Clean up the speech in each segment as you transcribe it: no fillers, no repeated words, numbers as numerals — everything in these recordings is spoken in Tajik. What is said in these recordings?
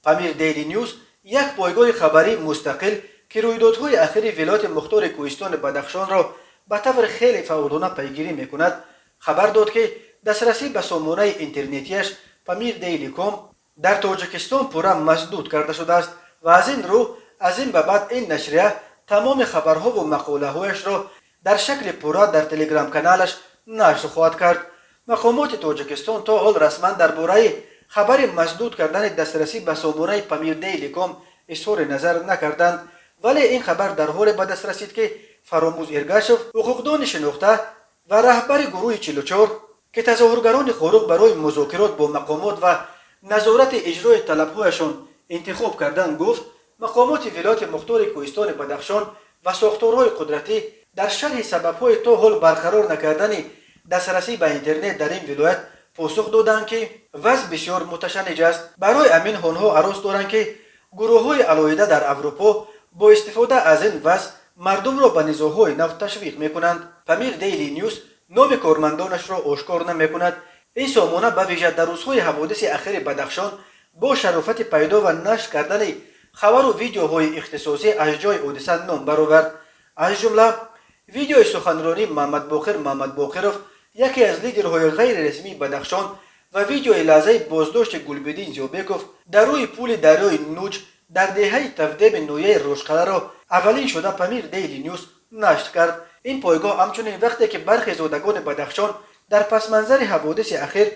Памир Дейли Ньюс, як пойгоҳи хабарии мустақил, ки рӯйдодҳои ахири вилояти мухтори кӯҳистони Бадахшонро ба таври хеле фаъолона пайгирӣ мекунад, хабар дод, ки дастрасӣ ба сомонаи интернетияш Памир Дейли ком дар Тоҷикистон пурра масдуд карда шудааст ва аз ин рӯ аз ин ба баъд ин нашрия тамоми хабарҳову мақолаҳояшро дар шакли пурра дар телеграм-каналаш нашр хоҳад кард. Мақомоти Тоҷикистон то ҳол расман дар бораи хабари масдуд кардани дастрасӣ ба сомонаи Памир Дейли ком изҳори назар накарданд, вале ин хабар дар ҳоле ба даст расид, ки Фаромуз Эргашев, ҳуқуқдони шинохта ва раҳбари гурӯҳи 44, ки тазоҳургарони Хоруғ барои музокирот бо мақомот ва назорати иҷрои талабҳояшон интихоб карданд, гуфт, мақомоти вилояти мухтори кӯҳистони Бадахшон ва сохторҳои қудратӣ дар шарҳи сабабҳои то ҳол барқарор накардани дастрасӣ ба интернет дар ин вилоят посух доданд, ки вазъ бисёр муташанниҷ аст. Барои амин онҳо ҳарос доранд, ки гурӯҳҳои алоҳида дар Аврупо бо истифода аз ин вазъ мардумро ба низоъҳои нав ташвиқ мекунанд. Памир Дейли Ньюс номи кормандонашро ошкор намекунад. Ин сомона ба вижа дар рӯзҳои ҳаводиси ахири Бадахшон бо шарофати пайдо ва нашр кардани хабару видеоҳои ихтисосӣ аз ҷои ҳодиса ном баровард. Аз ҷумла видеои суханронии Мамадбоқир Мамадбоқиров, яке аз лидерҳои ғайрирасмии Бадахшон, ва видеои лаҳзаи боздошти Гулбиддин Зиёбеков дар рӯи пули дарёи Нуҷ дар деҳаи Тавдеми ноҳияи Рошқаларо аввалин шуда Памир Дейли Ньюс нашр кард. Ин пойгоҳ ҳамчунин вақте ки бархе зодагони Бадахшон дар пасманзари ҳаводиси ахир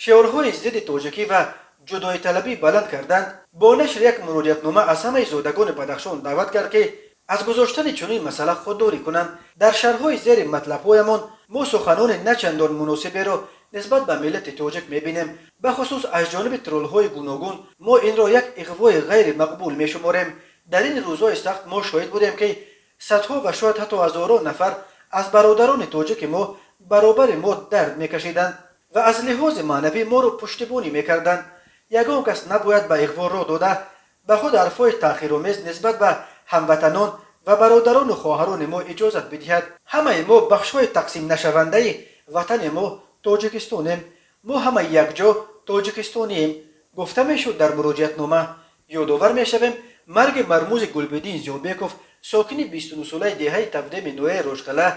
шиорҳои зидди тоҷикӣ ва ҷудоиталабӣ баланд карданд, бо нашри як муроҷиатнома аз ҳамаи зодагони Бадахшон даъват кард, ки аз гузоштани чунин масъала худдорӣ кунанд. Дар шарҳҳои зери матлабҳоямон мо суханони начандон муносиберо нисбат ба миллати тоҷик мебинем, бахусус аз ҷониби троллҳои гуногун. Мо инро як иғвои ғайримақбул мешуморем. Дар ин рӯзҳои сахт мо шоҳид будем, ки садҳо ва шояд ҳатто ҳазорон нафар аз бародарони тоҷики мо баробари мо дард мекашиданд ва аз лиҳози маънавӣ моро пуштибонӣ мекарданд. Ягон кас набояд ба иғво роҳ дода, ба худ ҳарфҳои таҳқиромез нисбат ба ҳамватанон ва бародарону хоҳарони мо иҷозат бидиҳад. Ҳамаи мо бахшҳои тақсимнашавандаи ватани мо Тоҷикистонем. Мо ҳама якҷо тоҷикистонием, гуфта мешуд дар муроҷиатнома. Ёдовар мешавем, марги мармузи Гулбиддин Зиёбеков, сокини 29-солаи деҳаи Тавдеми ноҳияи Рошқала,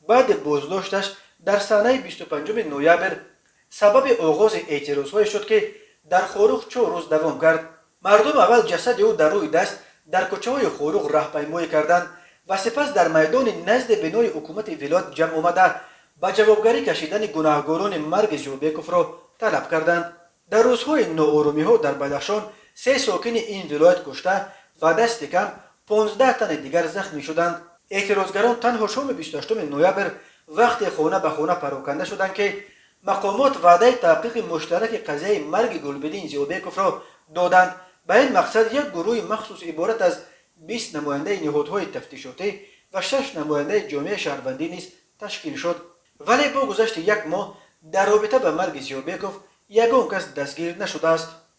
баъди боздошташ дар санаи 25 ноябр сабаби оғози эътирозҳое шуд, ки дар Хоруғ 4 рӯз давом кард. Мардум аввал ҷасади ӯ дар рӯи даст дар кӯчаҳои Хоруғ раҳпаймоӣ карданд ва сипас дар майдони назди бинои ҳукумати вилоят ҷамъ омада, ба ҷавобгарӣ кашидани гунаҳгорони марги Зиёбековро талаб карданд. Дар рӯзҳои нооромиҳо дар Бадахшон се сокини ин вилоят кушта ва дасти кам 15 тани дигар захмӣ шуданд. Эътирозгарон танҳо шоми 28 ноябр вақте хона ба хона пароканда шуданд, ки мақомот ваъдаи таҳқиқи муштараки қазияи марги Гулбиддин Зиёбековро доданд. Ба ин мақсад як гурӯҳи махсус иборат аз 20 намояндаи ниҳодҳои тафтишотӣ ва шаш намояндаи ҷомеаи шаҳрвандӣ низ ташкил шуд, вале бо гузашти як моҳ дар робита ба марги Зиёбеков ягон кас дастгир нашудааст.